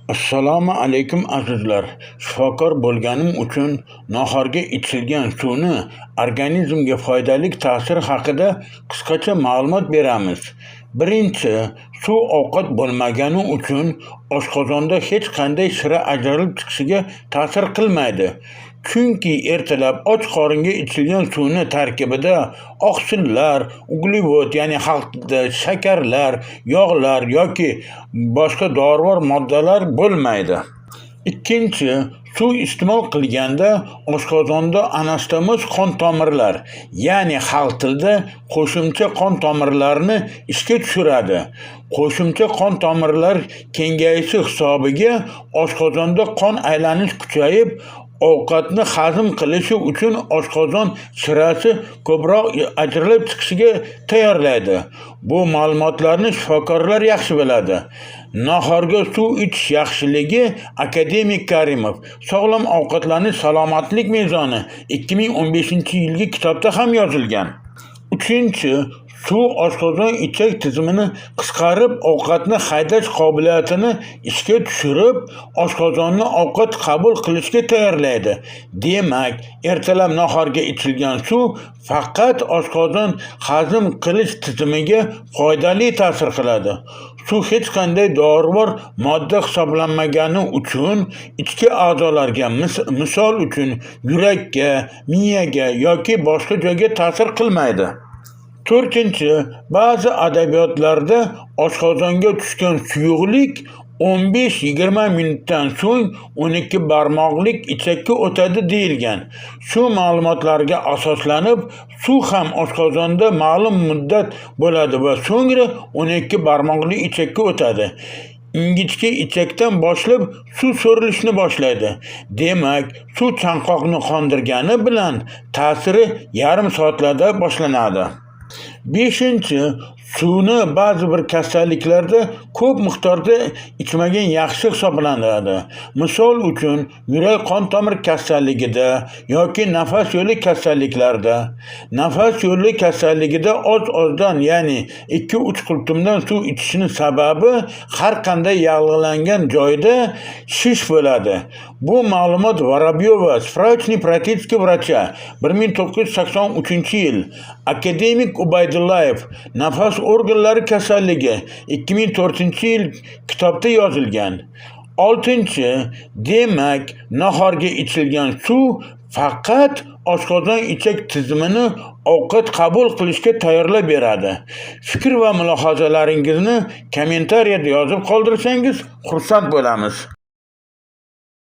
Assalomu alaykum, azizlar. Shifokor bo'lganim uchun nahorga ichilgan suvni organizmga foydali ta'siri haqida qisqacha ma'lumot beramiz. Birinchi, suv ovqat bo'lmagani uchun oshqozonda hech qanday shira ajralib chiqishiga ta'sir qilmaydi. Chunki ertalab och qoringa ichilgan suvni tarkibida oqsillar, uglevod, ya'ni xalq tilida shakarlar, yog'lar yoki boshqa dorivor moddalar bo'lmaydi. Ikkinchi, suv iste'mol qilganda oshqozonda anastomoz qon tomirlar, ya'ni xalq tilida qo'shimcha qon tomirlarni ishga tushiradi. Qo'shimcha qon tomirlar kengayishi hisobiga oshqozonda qon aylanish kuchayib, ovqatni hazm qilishi uchun oshqozon shirasi ko'proq ajralib chiqishiga tayyorlaydi. Bu ma'lumotlarni shifokorlar yaxshi biladi. Nahorga suv ichish yaxshiligi akademik Karimov "Sog'lom ovqatlanish salomatlik mezoni" 2015-yilgi kitobda ham yozilgan. Uchinchi, suv oshqozon ichak tizimini qisqarib, ovqatni haydash qobiliyatini ishga tushirib, oshqozonni ovqat qabul qilishga tayyorlaydi. Demak, ertalab nahorga ichilgan suv faqat oshqozon hazm qilish tizimiga foydali ta'sir qiladi. Suv hech qanday dorivor modda hisoblanmagani uchun ichki a'zolarga, misol uchun yurakka, miyaga yoki boshqa joyga ta'sir qilmaydi. To'rtinchi, ba'zi adabiyotlarda oshqozonga tushgan suyuqlik 15-20 minutdan so'ng 12 barmoqlik ichakka o'tadi deyilgan. Shu ma'lumotlarga asoslanib, suv ham oshqozonda ma'lum muddat bo'ladi va so'ngra 12 barmoqli ichakka o'tadi. Ingichka ichakdan boshlab suv so'rilishni boshlaydi. Demak, suv chanqoqni qondirgani bilan ta'siri yarim soatlarda boshlanadi. Beshinchi, suvni ba'zi bir kasalliklarda ko'p miqdorda ichmagan yaxshi hisoblanadi. Misol uchun, yurak qon tomir kasalligida yoki nafas yo'li kasalliklarida. Nafas yo'li kasalligida oz-ozdan, ya'ni 2-3 qultumdan suv ichishning sababi har qanday yallig'langan joyda shish bo'ladi. Bu ma'lumot Vorobyova "Справочник практики врача" 1983-yil, akademik Ubaydullayev "Nafas organlari kasalligi" 2004-yil kitobda yozilgan. Oltinchi, demak, nahorga ichilgan suv faqat oshqozon ichak tizimini ovqat qabul qilishga tayyorlab beradi. Fikr va mulohazalaringizni kommentariyada yozib qoldirsangiz, xursand bo'lamiz.